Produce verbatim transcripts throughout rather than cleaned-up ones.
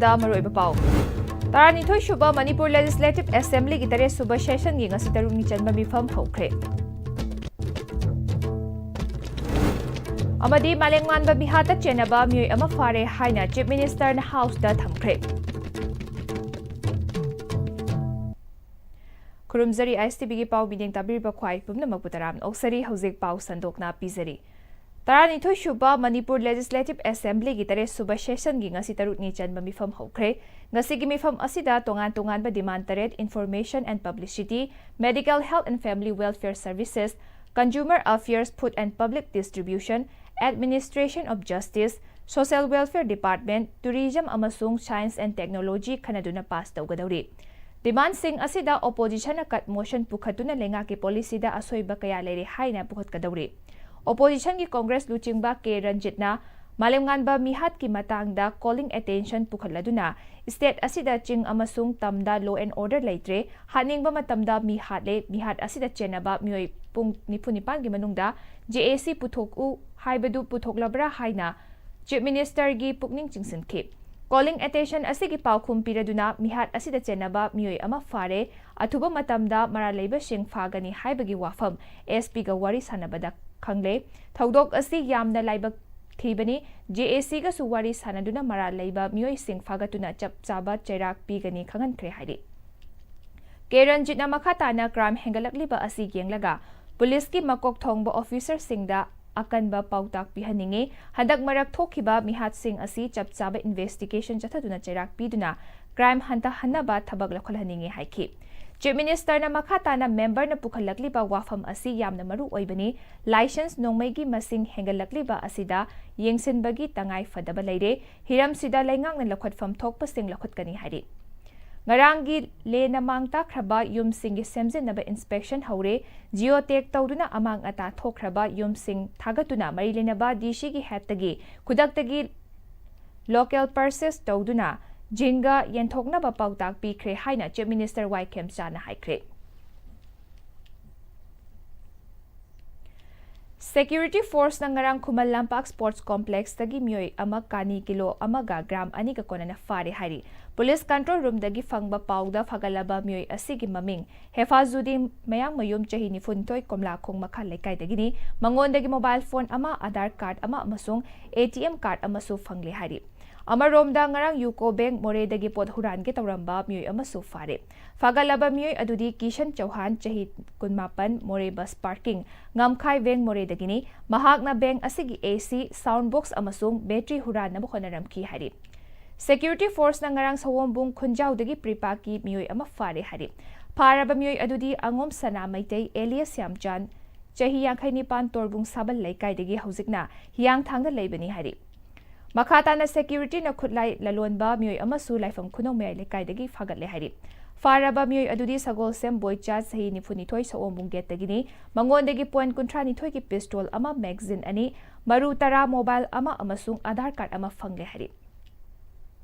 ꯗ ꯃꯔꯨꯑꯣꯏꯕ ꯄꯥꯎ꯫ ꯇꯔꯥꯅꯤꯊꯣꯏ ꯁꯨꯕ ꯃꯅꯤꯄꯨꯔ ꯂꯦꯖꯤꯁꯂꯦꯇꯤꯚ ꯑꯦꯁꯦꯝꯕ꯭ꯂꯤꯒꯤ ꯇꯔꯦꯠ ꯁꯨꯕ ꯁꯦꯁꯟꯒꯤ ꯉꯁꯤ ꯇꯔꯨꯛꯅꯤ ꯆꯟꯕ ꯃꯤꯐꯝ ꯍꯧꯈ꯭ꯔꯦ꯫ ꯑꯃꯗꯤ ꯃꯥꯂꯦꯝꯉꯥꯟꯕ ꯃꯤꯍꯥꯠꯇ ꯆꯦꯟꯅꯕ ꯃꯤꯑꯣꯏ ꯑꯃ ꯐꯥꯔꯦ ꯍꯥꯏꯅ ꯆꯤꯐ ꯃꯤꯅꯤꯁꯇꯔꯅ ꯍꯥꯎꯁꯇ ꯊꯝꯈ꯭ꯔꯦ꯫ ꯈꯨꯔꯨꯝꯖꯔꯤ ꯑꯥꯏ ꯑꯦꯁ ꯇꯤ ꯚꯤꯒꯤ ꯄꯥꯎ ꯃꯤꯠꯌꯦꯡ ꯇꯥꯕꯤꯔꯤꯕ ꯈ꯭ꯋꯥꯏ ꯄꯨꯝꯅꯃꯛꯄꯨ ꯇꯔꯥꯝꯅ ꯑꯣꯛꯆꯔꯤ꯫ ꯍꯧꯖꯤꯛ ꯄꯥꯎ ꯁꯟꯗꯣꯛꯅ ꯄꯤꯖꯔꯤ꯫ ꯇꯔꯥꯅꯤꯊꯣꯏ ꯁꯨꯕ ꯃꯅꯤꯄꯨꯔ ꯂꯦꯖꯤꯁꯂꯦꯇꯤꯚ ꯑꯦꯁꯦꯝꯕ꯭ꯂꯤꯒꯤ ꯇꯔꯦꯠ ꯁꯨꯕ ꯁꯦꯁꯟꯒꯤ ꯉꯁꯤ ꯇꯔꯨꯛꯅꯤ ꯆꯟꯕ ꯃꯤꯐꯝ ꯍꯧꯈ꯭ꯔꯦ꯫ ꯉꯁꯤꯒꯤ ꯃꯤꯐꯝ ꯑꯁꯤꯗ ꯇꯣꯉꯥꯟ ꯇꯣꯉꯥꯟꯕ demand ꯇꯔꯦꯠ, Information and Publicity, Medical, Health and Family Welfare Services, Consumer Affairs, Food and Public Distribution, Administration of Justice, Social Welfare Department, Tourism ꯑꯃꯁꯨꯡ Science and Technology ꯈꯟꯅꯗꯨꯅ ꯄꯥꯁ ꯇꯧꯒꯗꯧꯔꯤ꯫ Demandꯁꯤꯡ ꯑꯁꯤꯗ ꯑꯣꯄꯣꯖꯤꯁꯟꯅ ꯀꯠ ꯃꯣꯁꯟ ꯄꯨꯈꯠꯇꯨꯅ ꯂꯩꯉꯥꯛꯀꯤ ꯄꯣꯂꯤꯁꯤꯗ ꯑꯁꯣꯏꯕ ꯀꯌꯥ ꯂꯩꯔꯦ ꯍꯥꯏꯅ ꯄꯨꯈꯠꯀꯗꯧꯔꯤ꯫ ꯑꯣꯄꯣꯖꯤꯁꯟꯒꯤ ꯀꯣꯡꯒ꯭ꯔꯦꯁ ꯂꯨꯆꯤꯡꯕ ꯀꯦ ꯔꯟꯖꯤꯠꯅ ꯃꯥꯂꯦꯝꯉꯥꯟꯕ ꯃꯤꯍꯥꯠꯀꯤ ꯃꯇꯥꯡꯗ calling attention ꯄꯨꯈꯠꯂꯗꯨꯅ, ꯁ꯭ꯇꯦꯠ ꯑꯁꯤꯗ ꯆꯤꯡ ꯑꯃꯁꯨꯡ ꯇꯝꯗ law and order ꯂꯩꯇ꯭ꯔꯦ, ꯍꯥꯠꯅꯤꯡꯕ ꯃꯇꯝꯗ ꯃꯤ ꯍꯥꯠꯂꯦ, ꯃꯤꯍꯥꯠ ꯑꯁꯤꯗ ꯆꯦꯟꯅꯕ ꯃꯤꯑꯣꯏ ꯄꯨꯡ ꯅꯤꯐꯨ ꯅꯤꯄꯥꯟꯒꯤ ꯃꯅꯨꯡꯗ J A C ꯄꯨꯊꯣꯛꯎ ꯍꯥꯏꯕꯗꯨ ꯄꯨꯊꯣꯛꯂꯕ꯭ꯔꯥ ꯍꯥꯏꯅ ꯆꯤꯐ ꯃꯤꯅꯤꯁꯇꯔꯒꯤ ꯄꯨꯛꯅꯤꯡ ꯆꯤꯡꯁꯤꯟꯈꯤ꯫ Calling attention ꯑꯁꯤꯒꯤ ꯄꯥꯎꯈꯨꯝ ꯄꯤꯔꯗꯨꯅ ꯃꯤꯍꯥꯠ ꯑꯁꯤꯗ ꯆꯦꯟꯅꯕ ꯃꯤꯑꯣꯏ ꯑꯃ ꯐꯥꯔꯦ, ꯑꯊꯨꯕ ꯃꯇꯝꯗ ꯃꯔꯥꯜ ꯂꯩꯕꯁꯤꯡ ꯐꯥꯒꯅꯤ ꯍꯥꯏꯕꯒꯤ ꯋꯥꯐꯝ ꯑꯦꯁ ꯄꯤꯒ ꯋꯥꯔꯤ ꯁꯥꯟꯅꯕꯗ ꯈꯪꯂꯦ꯫ ꯊꯧꯗꯣꯛ ꯑꯁꯤ ꯌꯥꯝꯅ ꯂꯥꯏꯕꯛ ꯊꯤꯕꯅꯤ꯫ J A Cꯒꯁꯨ ꯋꯥꯔꯤ ꯁꯥꯟꯅꯗꯨꯅ ꯃꯔꯥꯜ ꯂꯩꯕ ꯃꯤꯑꯣꯏꯁꯤꯡ ꯐꯥꯒꯠꯇꯨꯅ ꯆꯞ ꯆꯥꯕ ꯆꯩꯔꯥꯛ ꯄꯤꯒꯅꯤ ꯈꯪꯍꯟꯈ꯭ꯔꯦ ꯍꯥꯏꯔꯤ꯫ ꯀꯦ ꯔꯟꯖꯤꯠꯅ ꯃꯈꯥ ꯇꯥꯅ crime ꯍꯦꯟꯒꯠꯂꯛꯂꯤꯕ ꯑꯁꯤ ꯌꯦꯡꯂꯒ ꯄꯨꯂꯤꯁꯀꯤ ꯃꯀꯣꯛ ꯊꯣꯡꯕ ꯑꯣꯐꯤꯁꯔꯁꯤꯡꯗ ꯑꯀꯟꯕ ꯄꯥꯎꯇꯥꯛ ꯄꯤꯍꯟꯅꯤꯡꯏ꯫ ꯍꯟꯗꯛ ꯃꯔꯛ ꯊꯣꯛꯈꯤꯕ ꯃꯤꯍꯥꯠꯁꯤꯡ ꯑꯁꯤ ꯆꯞ ꯆꯥꯕ investigation ꯆꯠꯊꯗꯨꯅ ꯆꯩꯔꯥꯛ ꯄꯤꯗꯨꯅ crime ꯍꯟꯊꯍꯟꯅꯕ ꯊꯕꯛ ꯂꯧꯈꯠꯍꯟꯅꯤꯡꯏ ꯍꯥꯏꯈꯤ꯫ ꯆꯤꯐ ꯃꯤꯅꯤꯁꯇꯔꯅ ꯃꯈꯥ ꯇꯥꯅ ꯃꯦꯝꯕꯔꯅ ꯄꯨꯈꯠꯂꯛꯂꯤꯕ ꯋꯥꯐꯝ ꯑꯁꯤ ꯌꯥꯝꯅ ꯃꯔꯨ ꯑꯣꯏꯕꯅꯤ꯫ License ꯅꯣꯡꯃꯩꯒꯤ ꯃꯁꯤꯡ ꯍꯦꯟꯒꯠꯂꯛꯂꯤꯕ ꯑꯁꯤꯗ ꯌꯦꯡꯁꯤꯟꯕꯒꯤ ꯇꯉꯥꯏ ꯐꯗꯕ ꯂꯩꯔꯦ꯫ ꯍꯤꯔꯝꯁꯤꯗ ꯂꯩꯉꯥꯛꯅ ꯂꯧꯈꯠꯐꯝ ꯊꯣꯛꯄꯁꯤꯡ ꯂꯧꯈꯠꯀꯅꯤ ꯍꯥꯏꯔꯤ꯫ ꯉꯔꯥꯡꯒꯤ ꯂꯦꯟꯅ ꯃꯥꯡ ꯇꯥꯛꯈ꯭ꯔꯕ ꯌꯨꯝꯁꯤꯡꯒꯤ ꯁꯦꯝꯖꯤꯟꯅꯕ inspection ꯍꯧꯔꯦ꯫ Geotag ꯇꯧꯗꯨꯅ ꯑꯃꯥꯡ ꯑꯇꯥ ꯊꯣꯛꯈ꯭ꯔꯕ ꯌꯨꯝꯁꯤꯡ ꯊꯥꯒꯠꯇꯨꯅ ꯃꯔꯤ ꯂꯩꯅꯕ ꯗꯤ ꯁꯤꯒꯤ ꯍꯦꯠꯇꯒꯤ ꯈꯨꯗꯛꯇꯒꯤ local purchase ꯇꯧꯗꯨꯅ ꯖꯤꯡꯒ ꯌꯦꯟꯊꯣꯛꯅꯕ ꯄꯥꯎꯇꯥꯛ ꯄꯤꯈ꯭ꯔꯦ ꯍꯥꯏꯅ ꯆꯤꯐ ꯃꯤꯅꯤꯁꯇꯔ ꯋꯥꯏ ꯈꯦꯝꯆꯥꯅ ꯍꯥꯏꯈ꯭ꯔꯦ꯫ Security Force ꯅ ꯉꯔꯥꯡ ꯈꯨꯃꯟ ꯂꯝꯄꯥꯛ Sports Complex ꯇꯒꯤ ꯃꯤꯑꯣꯏ ꯑꯃ ꯀꯥꯅꯤ ꯀꯤꯂꯣ ꯑꯃꯒ ꯒ꯭ꯔꯥꯝ ꯑꯅꯤꯒ ꯀꯣꯟꯅꯅ ꯐꯥꯔꯦ ꯍꯥꯏꯔꯤ꯫ Police Control Room ꯗꯒꯤ ꯐꯪꯕ ꯄꯥꯎꯗ ꯐꯒꯠꯂꯕ ꯃꯤꯑꯣꯏ ꯑꯁꯤꯒꯤ ꯃꯃꯤꯡ ꯍꯦꯐꯥꯖꯨꯗꯤꯟ ꯃꯌꯥꯡꯃꯌꯨꯝ, ꯆꯍꯤ ꯅꯤꯐꯨꯅꯤꯊꯣꯏ, ꯀꯣꯝꯂꯥꯈꯣꯡ ꯃꯈꯥ ꯂꯩꯀꯥꯏꯗꯒꯤꯅꯤ꯫ ꯃꯉꯣꯟꯗꯒꯤ mobile phone ꯑꯃ, Aadhaar card ꯑꯃ ꯑꯃꯁꯨꯡ A T M card ꯑꯃꯁꯨ ꯐꯪꯂꯦ ꯍꯥꯏꯔꯤ꯫ ꯑꯃꯔꯣꯝꯗ, ꯉꯔꯥꯡ UCO Bank ꯃꯣꯔꯦꯗꯒꯤ ꯄꯣꯠ ꯍꯨꯔꯥꯟꯒꯦ ꯇꯧꯔꯝꯕ ꯃꯤꯑꯣꯏ ꯑꯃꯁꯨ ꯐꯥꯔꯦ꯫ ꯐꯥꯒꯠꯂꯕ ꯃꯤꯑꯣꯏ ꯑꯗꯨꯗꯤ ꯀꯤꯁꯟ ꯆꯧꯍꯥꯟ, ꯆꯍꯤ ꯀꯨꯟꯃꯥꯄꯟ, ꯃꯣꯔꯦ bus parking, ꯉꯝꯈꯥꯏ bank ꯃꯣꯔꯦꯗꯒꯤꯅꯤ꯫ ꯃꯍꯥꯛꯅ bank ꯑꯁꯤꯒꯤ A C, sound box ꯑꯃꯁꯨꯡ battery ꯍꯨꯔꯥꯟꯅꯕ ꯍꯣꯠꯅꯔꯝꯈꯤ ꯍꯥꯏꯔꯤ꯫ Security Force ꯅ ꯉꯔꯥꯡ ꯁꯑꯣꯝꯕꯨꯡ ꯈꯨꯟꯖꯥꯎꯗꯒꯤ ꯄ꯭ꯔꯤꯄꯥꯛꯀꯤ ꯃꯤꯑꯣꯏ ꯑꯃ ꯐꯥꯔꯦ ꯍꯥꯏꯔꯤ꯫ ꯐꯥꯔꯕ ꯃꯤꯑꯣꯏ ꯑꯗꯨꯗꯤ ꯑꯉꯣꯝ ꯁꯅꯥ ꯃꯩꯇꯩ alias ꯁ꯭ꯌꯥꯝꯆꯥꯟ, ꯆꯍꯤ ꯌꯥꯡꯈꯩ ꯅꯤꯄꯥꯟ, ꯇꯣꯔꯕꯨꯡ ꯁꯥꯕꯜ ꯂꯩꯀꯥꯏꯗꯒꯤ ꯍꯧꯖꯤꯛꯅ ꯍꯤꯌꯥꯡꯊꯥꯡꯗ ꯂꯩꯕꯅꯤ ꯍꯥꯏꯔꯤ꯫ ꯃꯈꯥ ꯇꯥꯅ security ꯅ ꯈꯨꯠꯂꯥꯏ ꯂꯂꯣꯟꯕ ꯃꯤꯑꯣꯏ ꯑꯃꯁꯨ ꯂꯥꯏꯐꯝ ꯈꯨꯅꯧ ꯃꯌꯥꯏ ꯂꯩꯀꯥꯏꯗꯒꯤ ꯐꯥꯒꯠꯂꯦ ꯍꯥꯏꯔꯤ꯫ ꯐꯥꯔꯕ ꯃꯤꯑꯣꯏ ꯑꯗꯨꯗꯤ ꯁꯒꯣꯜꯁꯦꯝ ꯕꯣꯏꯆꯥ, ꯆꯍꯤ ꯅꯤꯐꯨꯅꯤꯊꯣꯏ, ꯁꯑꯣꯝꯕꯨꯡ gate ꯇꯒꯤꯅꯤ꯫ ꯃꯉꯣꯟꯗꯒꯤ point ꯀꯨꯟꯊ꯭ꯔꯥꯅꯤꯊꯣꯏꯒꯤ pistol ꯑꯃ, magazine ꯑꯅꯤ, ꯃꯔꯨ ꯇꯔꯥ, mobile ꯑꯃ ꯑꯃꯁꯨꯡ Aadhaar card ꯑꯃ ꯐꯪꯂꯦ ꯍꯥꯏꯔꯤ꯫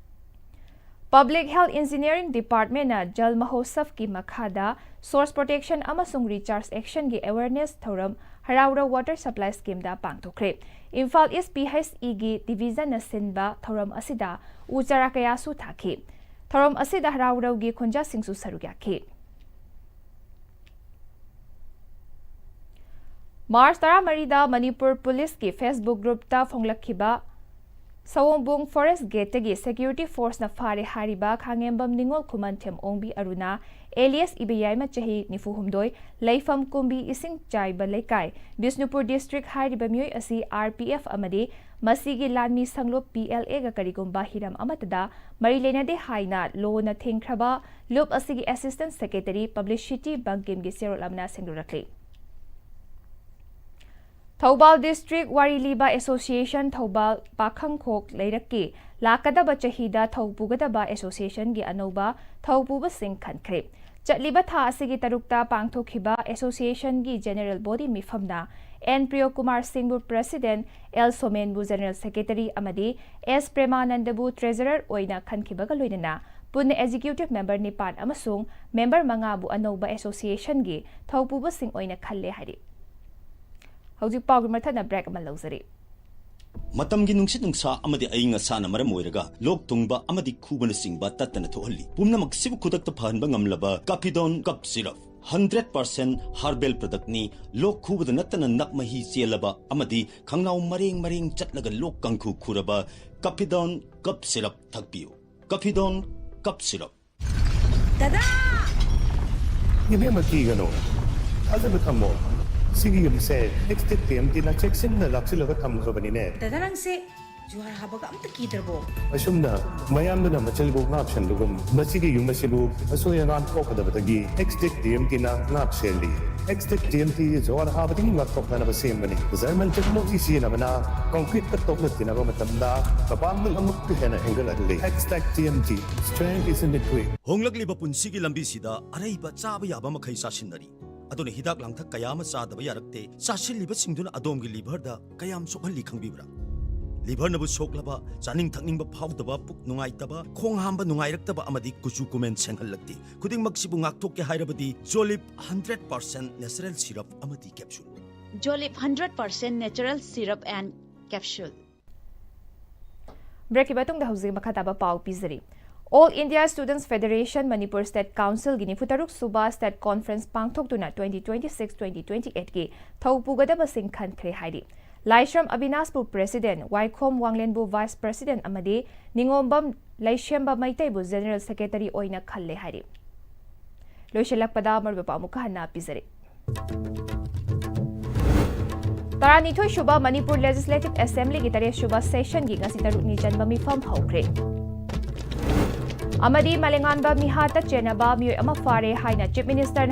Public Health Engineering Department ꯅ ꯖꯜ ꯃꯍꯣꯠꯁꯕꯀꯤ ꯃꯈꯥꯗ Source Protection ꯑꯃꯁꯨꯡ Recharge Action ꯒꯤ awareness ꯊꯧꯔꯝ ꯍꯔꯥꯎꯔꯧ Water Supply Scheme ꯗ ꯄꯥꯡꯊꯣꯛꯈ꯭ꯔꯦ꯫ Imphal East P H E ꯒꯤ division ꯅ ꯁꯤꯟꯕ ꯊꯧꯔꯝ ꯑꯁꯤꯗ ꯎ ꯆꯥꯔꯥ ꯀꯌꯥꯁꯨ ꯊꯥꯈꯤ꯫ ꯊꯧꯔꯝ ꯑꯁꯤꯗ ꯍꯔꯥꯎꯔꯧꯒꯤ ꯈꯨꯟꯖꯥꯁꯤꯡꯁꯨ ꯁꯔꯨꯛ ꯌꯥꯈꯤ꯫ March ꯇꯔꯥꯃꯔꯤꯗ ꯃꯅꯤꯄꯨꯔ Police ꯀꯤ Facebook group ꯇ ꯐꯣꯡꯂꯛꯈꯤꯕ ꯁꯑꯣꯝꯕꯨꯡ Forest Gate ꯇꯒꯤ Security Force ꯅ ꯐꯥꯔꯦ ꯍꯥꯏꯔꯤꯕ ꯈꯥꯉꯦꯝꯕꯝ ꯅꯤꯉꯣꯜ ꯈꯨꯃꯟꯊꯦꯝ ꯑꯣꯡꯕꯤ ꯑꯔꯨꯅꯥ alias ꯏꯕꯦꯌꯥꯏꯃ, ꯆꯍꯤ ꯅꯤꯐꯨꯍꯨꯝꯗꯣꯏ, ꯂꯩꯐꯝ ꯀꯨꯝꯕꯤ ꯏꯁꯤꯡ ꯆꯥꯏꯕ ꯂꯩꯀꯥꯏ, ꯕꯤꯁꯅꯨꯄꯨꯔ district ꯍꯥꯏꯔꯤꯕ ꯃꯤꯑꯣꯏ ꯑꯁꯤ R P F ꯑꯃꯗꯤ ꯃꯁꯤꯒꯤ ꯂꯥꯟꯃꯤ ꯁꯪꯂꯨꯞ P L A ꯒ ꯀꯔꯤꯒꯨꯝꯕ ꯍꯤꯔꯝ ꯑꯃꯠꯇꯗ ꯃꯔꯤ ꯂꯩꯅꯗꯦ ꯍꯥꯏꯅ ꯂꯣꯅ ꯊꯤꯡꯈ꯭ꯔꯕ ꯂꯨꯞ ꯑꯁꯤꯒꯤ Assistant Secretary Publicity ꯕꯪꯀꯤꯝꯒꯤ ꯆꯦꯔꯣꯜ ꯑꯃꯅ ꯁꯦꯡꯗꯣꯔꯛꯂꯤ꯫ ꯊꯧꯕꯥꯜ District ꯋꯥꯔꯤ ꯂꯤꯕ Association ꯊꯧꯕꯥꯜ ꯄꯥꯈꯪꯈꯣꯛ ꯂꯩꯔꯛꯀꯤ ꯂꯥꯛꯀꯗꯕ ꯆꯍꯤꯗ ꯊꯧ ꯄꯨꯒꯗꯕ association ꯒꯤ ꯑꯅꯧꯕ ꯊꯧ ꯄꯨꯕꯁꯤꯡ ꯈꯟꯈ꯭ꯔꯦ꯫ ꯆꯠꯂꯤꯕ ꯊꯥ ꯑꯁꯤꯒꯤ ꯇꯔꯨꯛꯇ ꯄꯥꯡꯊꯣꯛꯈꯤꯕ association ꯒꯤ general body ꯃꯤꯐꯝꯅ N Priyokumar ꯁꯤꯡꯕꯨ President, L ꯁꯣꯃꯦꯟꯕꯨ General Secretary ꯑꯃꯗꯤ S ꯄ꯭ꯔꯦꯃꯥꯅꯟꯗꯕꯨ Treasurer ꯑꯣꯏꯅ ꯈꯟꯈꯤꯕꯒ ꯂꯣꯏꯅꯅ ꯄꯨꯟꯅ Executive Member ꯅꯤꯄꯥꯟ ꯑꯃꯁꯨꯡ member ꯃꯉꯥꯕꯨ ꯑꯅꯧꯕ association ꯒꯤ ꯊꯧꯄꯨꯕꯁꯤꯡ ꯑꯣꯏꯅ ꯈꯜꯂꯦ ꯍꯥꯏꯔꯤ꯫ ꯍꯧꯖꯤꯛ ꯄꯥꯎꯒꯤ ꯃꯊꯛꯅ break ꯑꯃ ꯂꯧꯖꯔꯤ꯫ ꯃꯇꯝꯒꯤ ꯅꯨꯡꯁꯤꯠ ꯅꯨꯡꯁꯥ ꯑꯃꯗꯤ ꯑꯏꯪ ꯑꯁꯥꯅ ꯃꯔꯝ ꯑꯣꯏꯔꯒ ꯂꯣꯛ ꯊꯨꯡꯕ ꯑꯃꯗꯤ ꯈꯨꯕꯅꯆꯤꯡꯕ ꯇꯠꯇꯅ ꯊꯣꯛꯍꯜꯂꯤ꯫ ꯄꯨꯝꯅꯃꯛꯁꯤꯕꯨ ꯈꯨꯗꯛꯇ ꯐꯍꯟꯕ ꯉꯝꯂꯕ Caphidone Cough Syrup, hundred percent herbal product ꯅꯤ꯫ ꯂꯣꯛ ꯈꯨꯕꯗ ꯅꯠꯇꯅ ꯅꯞ ꯃꯍꯤ ꯆꯦꯜꯂꯕ ꯑꯃꯗꯤ ꯈꯪꯅꯥꯎ ꯃꯔꯦꯡ ꯃꯔꯦꯡ ꯆꯠꯂꯒ ꯂꯣꯛ ꯀꯥꯡꯈꯨ ꯈꯨꯔꯕ Caphidone Cough Syrup ꯊꯛꯄꯤꯌꯨ꯫ Caphidone Cough Syrup꯫ ꯗꯗꯥ! ꯏꯕꯦꯝꯃ, ꯀꯤꯒꯅꯨ, ꯊꯥꯖꯕ ꯊꯝꯃꯣ꯫ ꯁꯤꯒꯤ ꯌꯨꯝꯁꯦ Extinct ꯇꯤ ꯑꯦꯝ ꯇꯤꯅ ꯆꯦꯛꯁꯤꯟꯅ ꯂꯥꯛꯁꯤꯜꯂꯒ ꯊꯝꯈ꯭ꯔꯕꯅꯤꯅꯦ꯫ ꯗꯗꯥ, ꯅꯪꯁꯦ ꯖꯨꯍꯥꯔ ꯍꯥꯕꯒ ꯑꯝꯇ ꯀꯤꯗ꯭ꯔꯕꯣ? ꯑꯁꯨꯝꯅ ꯃꯌꯥꯝꯗꯨꯅ ꯃꯆꯤꯜꯕꯨ ꯉꯥꯛꯁꯦꯟꯕꯒꯨꯝ, ꯃꯁꯤꯒꯤ ꯌꯨꯝ ꯑꯁꯤꯕꯨ ꯑꯁꯣꯏ ꯑꯉꯥꯝ ꯊꯣꯛꯀꯗꯕꯗꯒꯤ Extinct ꯇꯤ ꯑꯦꯝ ꯇꯤꯅ ꯉꯥꯛꯁꯦꯜꯂꯤ꯫ Extinct ꯇꯤ ꯑꯦꯝ ꯇꯤ ꯖꯨꯍꯥꯔ ꯍꯥꯕꯗꯒꯤ ꯉꯥꯛꯊꯣꯛꯅꯅꯕ ꯁꯦꯝꯕꯅꯤ꯫ German technology ꯁꯤꯖꯤꯟꯅꯕꯅ concrete ꯇ ꯇꯣꯛꯂꯛꯇꯅꯕ ꯃꯇꯝꯗ ꯃꯄꯥꯡꯒꯜ ꯑꯃꯨꯛꯀ ꯍꯦꯟꯅ ꯍꯦꯟꯒꯠꯍꯜꯂꯤ꯫ Extinct T M T, strength is in the grit. ꯍꯣꯡꯂꯛꯂꯤꯕ ꯄꯨꯟꯁꯤꯒꯤ ꯂꯝꯕꯤꯁꯤꯗ ꯑꯔꯩꯕ ꯆꯥꯕ ꯌꯥꯕ ꯃꯈꯩ ꯆꯥꯁꯤꯟꯅꯔꯤ꯫ ꯑꯗꯨꯅ ꯍꯤꯗꯥꯛ ꯂꯥꯡꯊꯛ ꯀꯌꯥ ꯑꯃ ꯆꯥꯗꯕ ꯌꯥꯔꯛꯇꯦ꯫ ꯆꯥꯁꯤꯜꯂꯤꯕꯁꯤꯡꯗꯨꯅ ꯑꯗꯣꯝꯒꯤ liver ꯗ ꯀꯌꯥꯝ ꯁꯣꯛꯍꯜꯂꯤ ꯈꯪꯕꯤꯕ꯭ꯔꯥ? Liver ꯅꯕꯨ ꯁꯣꯛꯂꯕ, ꯆꯥꯅꯤꯡ ꯊꯛꯅꯤꯡꯕ ꯐꯥꯎꯗꯕ, ꯄꯨꯛ ꯅꯨꯡꯉꯥꯏꯇꯕ, ꯈꯣꯡ ꯍꯥꯝꯕ ꯅꯨꯡꯉꯥꯏꯔꯛꯇꯕ ꯑꯃꯗꯤ ꯀꯨꯆꯨ ꯀꯨꯃꯦꯟ ꯁꯦꯡꯍꯜꯂꯛꯇꯦ꯫ ꯈꯨꯗꯤꯡꯃꯛꯁꯤꯕꯨ ꯉꯥꯛꯊꯣꯛꯀꯦ ꯍꯥꯏꯔꯕꯗꯤ Jolib hundred percent natural syrup ꯑꯃꯗꯤ capsule꯫ Jolib hundred percent natural syrup and capsule꯫ Break ꯀꯤ ꯃꯇꯨꯡꯗ ꯍꯧꯖꯤꯛ ꯃꯈꯥ ꯇꯥꯕ ꯄꯥꯎ ꯄꯤꯖꯔꯤ꯫ All India Students Federation Manipur State Council ꯒꯤ ꯅꯤꯐꯨ ꯇꯔꯨꯛ ꯁꯨꯕ State Conference ꯄꯥꯡꯊꯣꯛꯇꯨꯅ twenty twenty-six twenty twenty-eight ꯀꯤ ꯊꯧ ꯄꯨꯒꯗꯕꯁꯤꯡ ꯈꯟꯈ꯭ꯔꯦ ꯍꯥꯏꯔꯤ꯫ ꯂꯥꯏꯁ꯭ꯔꯝ ꯑꯕꯤꯅꯥꯁꯄꯨ President, ꯋꯥꯏꯈꯣꯝ ꯋꯥꯡꯂꯦꯟꯕꯨ Vice President ꯑꯃꯗꯤ ꯅꯤꯉꯣꯝꯕꯝ ꯂꯩꯁꯦꯝꯕ ꯃꯩꯇꯩꯕꯨ General Secretary ꯑꯣꯏꯅ ꯈꯜꯂꯦ ꯍꯥꯏꯔꯤ꯫ ꯂꯣꯏꯁꯤꯜꯂꯛꯄꯗ ꯃꯔꯨꯑꯣꯏꯕ ꯄꯥꯎ ꯑꯃꯨꯛꯀ ꯍꯟꯅ ꯄꯤꯖꯔꯤ꯫ ꯇꯔꯥꯅꯤꯊꯣꯏ ꯁꯨꯕ ꯃꯅꯤꯄꯨꯔ Legislative Assembly ꯒꯤ ꯇꯔꯦꯠ ꯁꯨꯕ session ꯒꯤ ꯉꯁꯤ ꯇꯔꯨꯛꯅꯤ ꯆꯟꯕ ꯃꯤꯐꯝ ꯍꯧꯈ꯭ꯔꯦ꯫ ꯑꯃꯗꯤ ꯃꯥꯂꯦꯝꯉꯥꯟꯕ ꯃꯤꯍꯥꯠꯇ ꯆꯦꯟꯅꯕ ꯃꯤꯑꯣꯏ ꯑꯃ ꯐꯥꯔꯦ ꯍꯥꯏꯅ Chief Minister ꯅ